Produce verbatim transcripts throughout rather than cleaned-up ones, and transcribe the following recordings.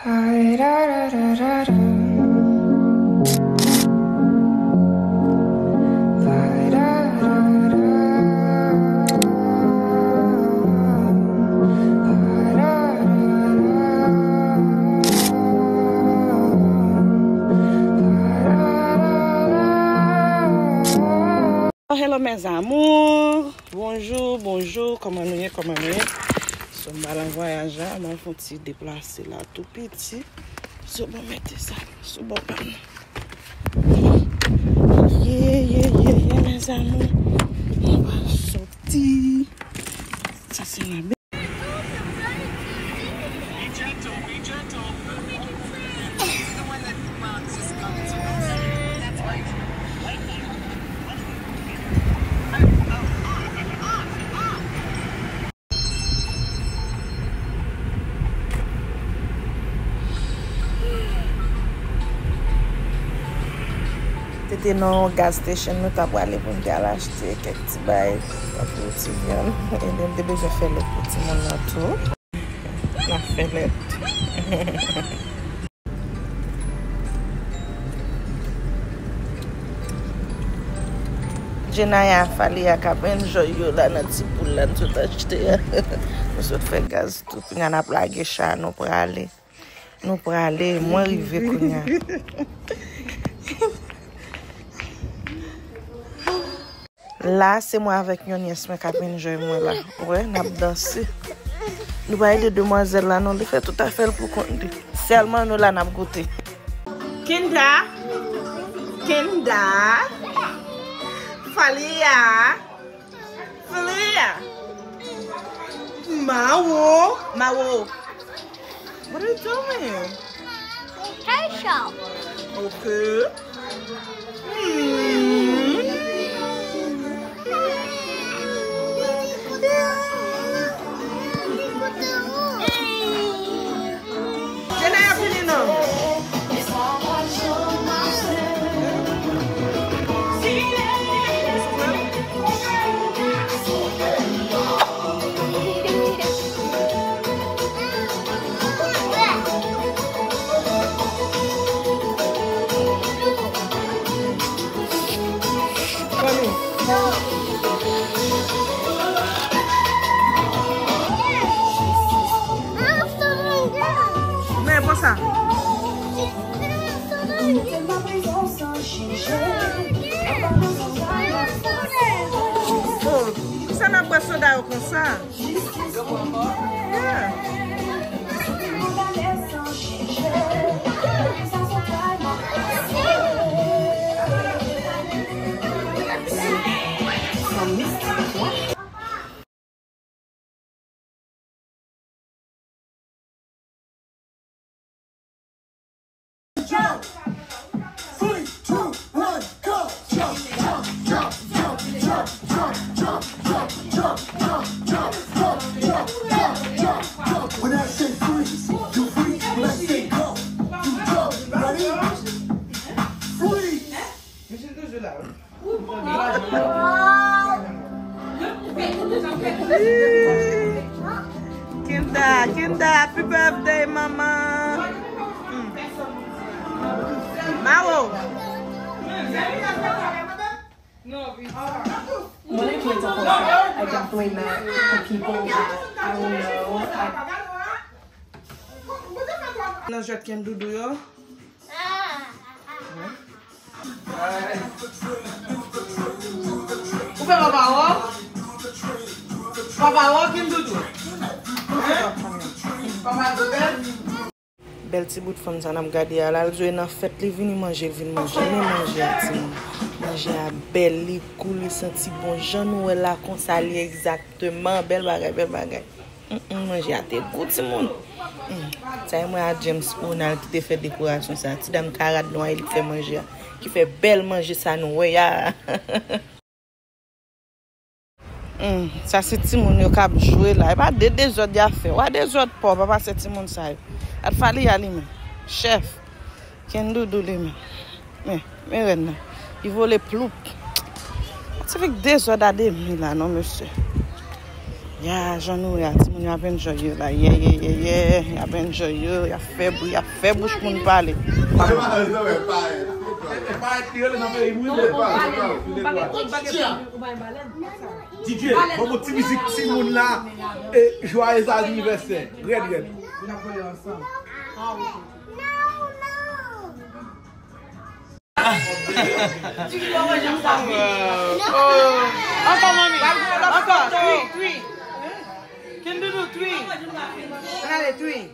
Hello mes amours, bonjou, bonjou, kòman nou ye, kòman nou ye? So, m pa nan vwayaj la, m al fè yon ti deplase la tou piti. So, bon, mete sa sou bò pa m. Ye, ye, ye, ye, mes amours, nou pral soti. Sa se la. Te te nan yon gas station nou ta prale pou n te al achte kèk ti bay, tankou ti vyann, e m te bezwen fè lèt pou timoun nan tou. N ap fè lèt. Jenaya, Falia k ap enjoy yo la nan ti poul la n sot achte a. Nou sot fè gaz tou. Kounye a n ap lage cha, nou prale. Nou prale, mwen rive kounye a. La, se mwen avèk yon nyès mwen k ap enjoy mwen la. Ou wè, n ap danse. Nou pa ede demwazèl la, non, li fè tout afè l pou kont li. Sèlman nou la, n ap goute. Kenda, Kenda, Falia, Falia, Mawo, Mawo. What are you doing? Facial. Okay. Hmm. Jenna, fini non. Men, pran sa. Oh, sa n ap bwè soda yo konsa? Yeah. Jump! Three, two, one, go! Jump, jump, jump. When I say freeze, you freeze. When I say go, you go. Ready? Freeze! Misye toujou la, wi. Kenda, Kenda, happy birthday, mama. Mm. Mawo. When I play the whole set, I definitely met the people that I don't know. I Nan jwèt Kendoudou yo. Ou fè papa wò? Papa wò Kendoudou? Hein? Papa Doudou? Bèl ti bout fanm sa n ap gade a la, l jwe nan fèt, li vini manje, l vin manje. Men manje a timoun. Manje a bèl, li gou, li santi bon. Jan nou wè la konsa, li egzakteman. Bèl bagay, bèl bagay. Mm, mm, manje a te gou, timoun. Mm. Sa e mwen a James Ronald ki te fè dekorasyon sa. Ti dam karad nwa e li k fè manje a. Ki fè bèl manje sa nou wè a. Mm, sa se timoun yo k ap jwe la. E pa de dezòd y ap fè. W a dezòd pa w, pa pase timoun sa yo. At Falia li menm. Chèf. Kendoudou li menm. Men, men rèn nan. Li vole ploup. Ti fèk dezòd a demi la non, mesye. Ya, jan nou wè a, timoun yo ap enjoy yo la. Ye, ye, ye, ye. Y ap enjoy yo, y ap fè bri, y ap fè bouch moun pale. D J, ban m yon ti mizik timoun la. E, joyeux anniversaire. Rèd, rèd. Ankò, manmi. Ankò, three, three. Can do, do three. Ann ale, three.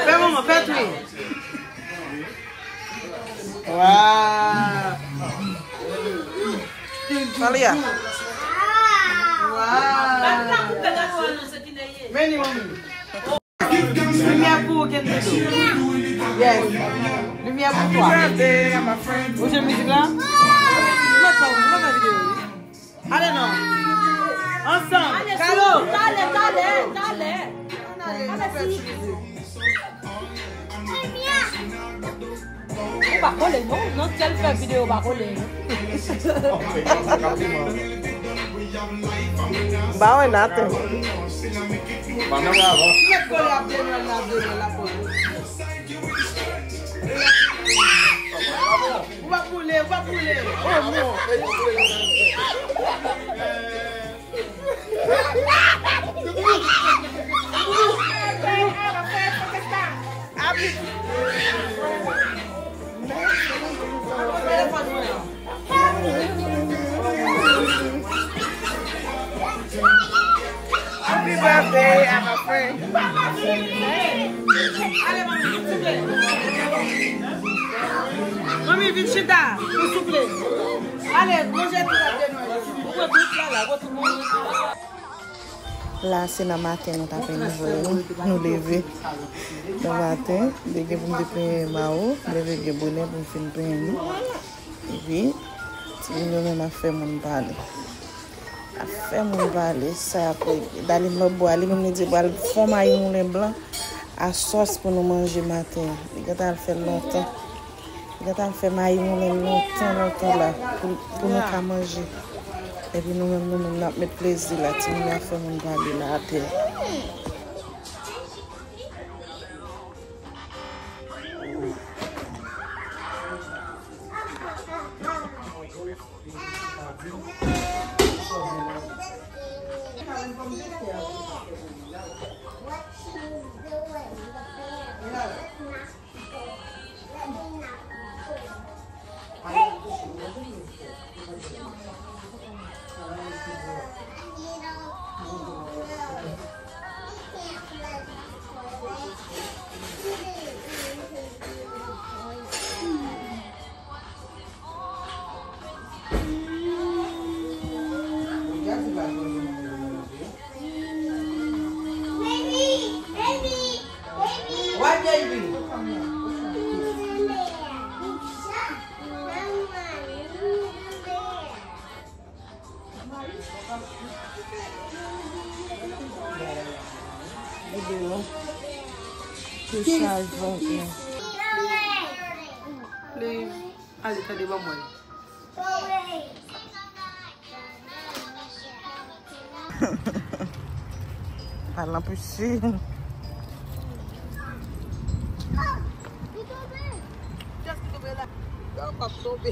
Fè manman, fè three. Wow. Talia. Wow. Men li, manmi. Limyè pou ou, Kenzo. Yes. Limyè pou twa. Ou jwenn mizik la? Mwen fè, mwen fè videyo, wi. Ale non. Ansanm. Kalo. Talè, talè, talè. Ann ale, ann fè ti mizik. Ou pa kole non, nan sèl fè videyo ou pa kole. Ba wè naten. Mèt kole ap de nwèl la, de nwèl la kole. Ou pa boule, ou pa boule. Oh non. Happy birthday, Anafre. Manmi, vin chita pou souple. Ale, manje tou la de nou. Ou pran tout la, la, ou tout moun. La, se nan maten nou t ap enjoy, wi. Nou leve nan maten, lè gen pou m te penyen mawo, m leve gen bonè pou m fin penyen li. Epi, timoun yo menm ap fè moun pale. Ap fè moun pale, sa y ap regle. Daline lòt bò a, li menm li di l pral fè yon mayi moulen blan a sòs pou nou manje maten an. Li gentan al fè l lontan. Li gentan al fè mayi moulen lontan, lontan la pou, pou nou ka manje. Epi nou menm, nou menm, n ap met plezi la. Timoun yo ap fè moun pale la atè. What, baby? Videyo. Touchaj vant mwen. Li ale tande ban mwen. Al nan pisin. Kiyès ki tonbe la? Yo, m ap tonbe.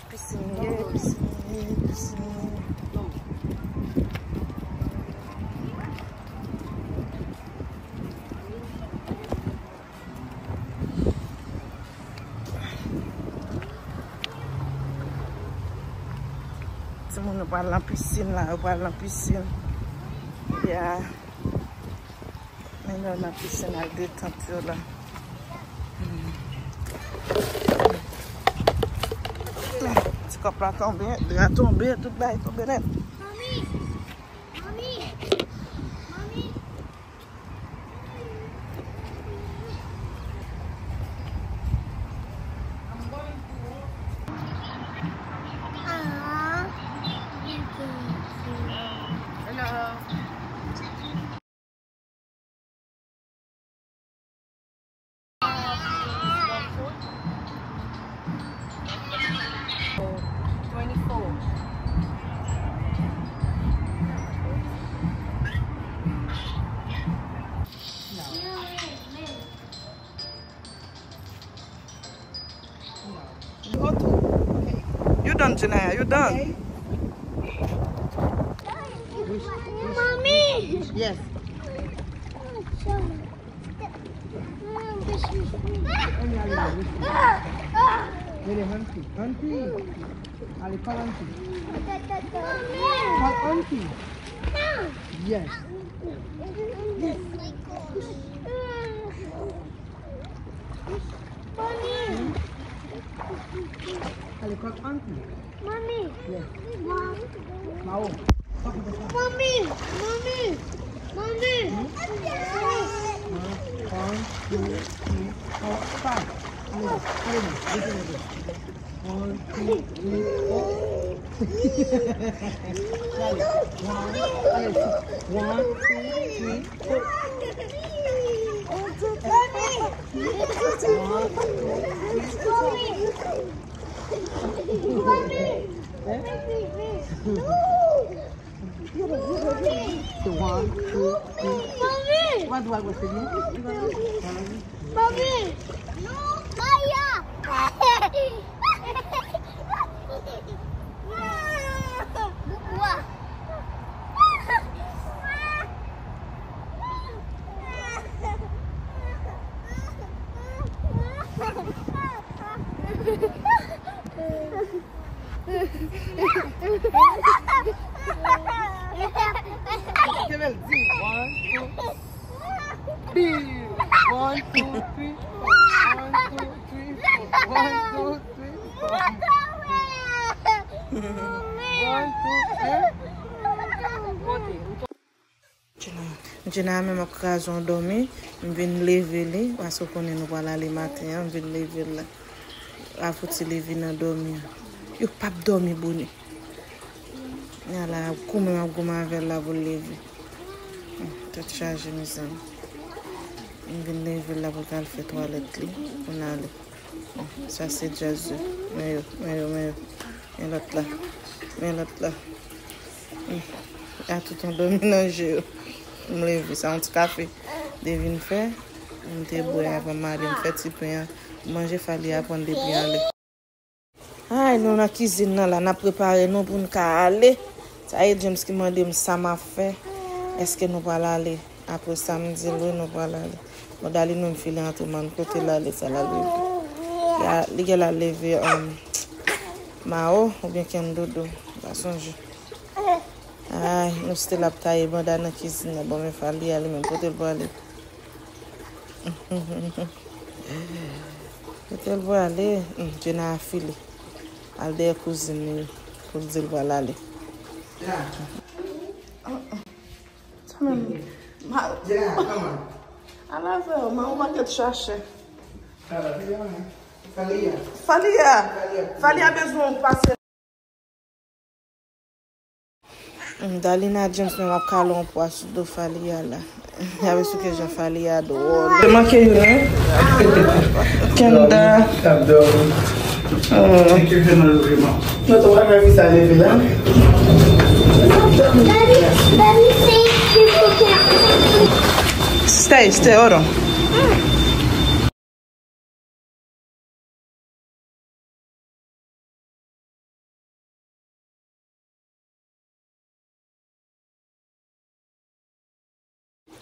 Pisin ye, pisin ye, pisin ye. Timoun yo pral nan pisin la, yo pral nan pisin. Ya. Men yo nan pisin ak detant yo la. Ti kòp la tonbe, dra tonbe, tout bagay tonbe nèt. You done, Janaya? You done? Okay. Mommy! Yes. Mene, auntie. Auntie. Allez, call auntie. Call auntie. Yes. Mommy. Allez, call auntie. Mommy. Yes. Mom. Mao. Mommy. Mommy. Mommy. One, one, two, three, four, five. Allez, allez, allez, allez. One, two, three, four. Allez, one, allez, one, two, three, four. One, two, three, four. Hein? One, two, three. What do I want to do? Mommy! No, Maya! Te bèl di. One, two, three. One, two, three, four. One, two, three, four. One, two, three, four. One, two, three. Jenna, Jenna menm ap kraze yon dòmi, m vin leve li, paske w konnen nou pral ale maten an, m vin leve l la. Avouti li vin nan dòmi an. Yo p ap dòmi bonè. Ala, kouman m ap goumen avè l la pou l leve. Hmm, tèt chaje, mezanmi. M vin leve l la pou l t al fè twalèt li, pou n ale. Sa se djaz yo. Men yo, men yo, men yo. Men lòt la. Men lòt la. Hmm. A tout yon dòmi nan je yo. M leve, sa yon ti kafe. Te vin fè. M te bwè avan m ale, m fè ti pen an. M manje, Fally aprann depi anlè. Ay, nou nan kizin nan la, n ap prepare nou pou n ka ale. Sa e James ki mande m sa m ap fè. Èske nou pral ale? Apre sa, m di l wi, nou pral ale. Bon, Daline menm file antre, man, kote l ale, sa l al leve. Li a-, li gen l al leve, um, Mao oubyen Kendoudou, m pa sonje. Ay, nou still ap taye banda nan kizin nan. Bon, men Fally ale menm, kote l prale? Kote l prale? Hmm, Jenna file. Al dèyè kouzin li pou l di l pral ale. Sa menm. Ma... Jenna, come on. Ala fè yo, man, ou manke t chache. Fally a. Fally a. Fally a bezwen yon pase. Mm, Dalina James menm ap kale yon pwa sou do Fally a la. Y ap esplike jan Fally a dwòl. Te manke youn, wi. Kenda. T ap dòmi. Oh. Thank you, Fernando Raymond. Nou tou wè sa leve la. Stay, stay, hold on.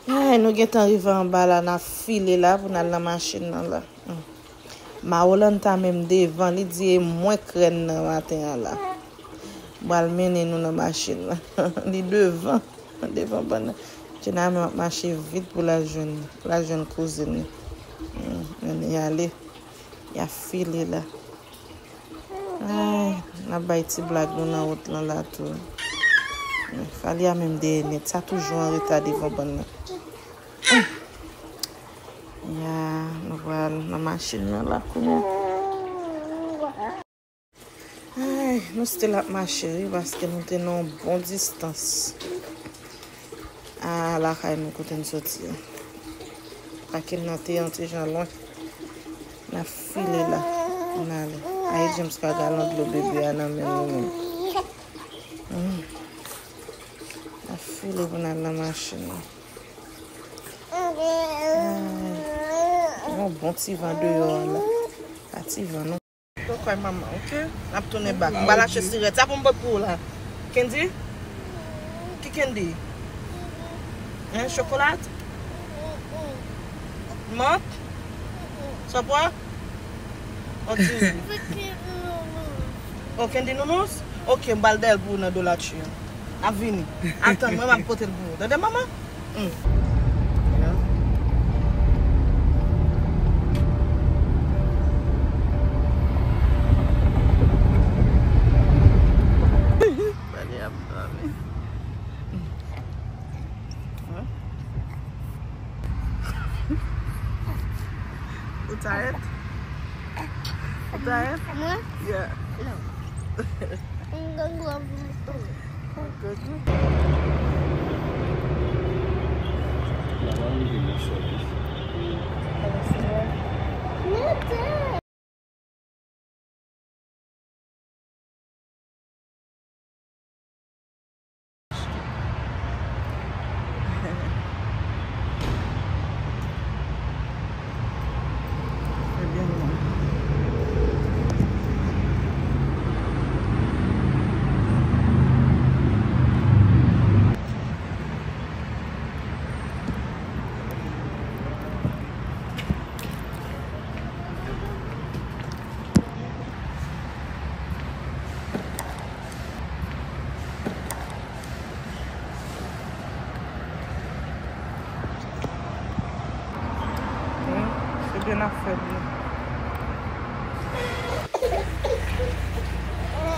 Ay, nou gentan rive anba la, n ap file la pou n al nan machin nan la. Hmm. Maolanta menm devan, li di e mwen k rèn nan maten an la. M pral mennen nou nan machin lan. Li devan, devan bann nan. Jenna menm ap mache vit pou l al jwenn, pou l al jwenn kouzin li. Hmm, men li ale. Y ap file la. Ay, n ap bay ti blag nou nan wout lan la tou. Men Fally a menm dèyè nèt, sa toujou an reta devan bann nan. Hmm. Ya, nou pral nan machin nan la kounye a. Ay, nou still ap mache, wi, paske nou te nan yon bon distans. A lakay nou kote n soti an. Pake n nan te yon ti jan lwen. N ap file la. N ale. Ay, James ka galon dlo bebe a nan men nou menm. Hmm. N ap file pou n al nan machin nan. Ay. Yon bon ti van deyò a la. Pa ti van, non. Bay manman, oke? N ap tounen bak. M ba l achte sirèt. Sa pou m pot pou ou la. Candy? Ki candy? Hein, chocolat? Mant? Sa pwa? Ok, candy nounours? Ok, m ba l dèyè l pou ou nan Dollar Tree an. N ap vini. Atann mwen, m ap pote l pou ou. Tande, manman? Mm. Bani ap dòmi. Ou tired? Ou tired? Mwen? Yeah. No.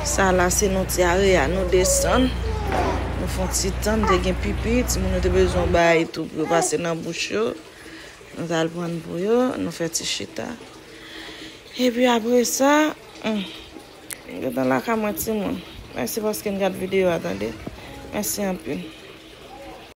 Sa la se nou ti area, nou desann. Nou fè yon ti tann, te gen pipi, timoun yo te bezwen bay tou pou yo pase nan bouch yo. Nou t al pran pou yo, nou fè ti chita. Epi apre sa, hmm, gentan lakay mwen timoun. Mèsi paske n gad videyo a, tande. Mèsi anpil.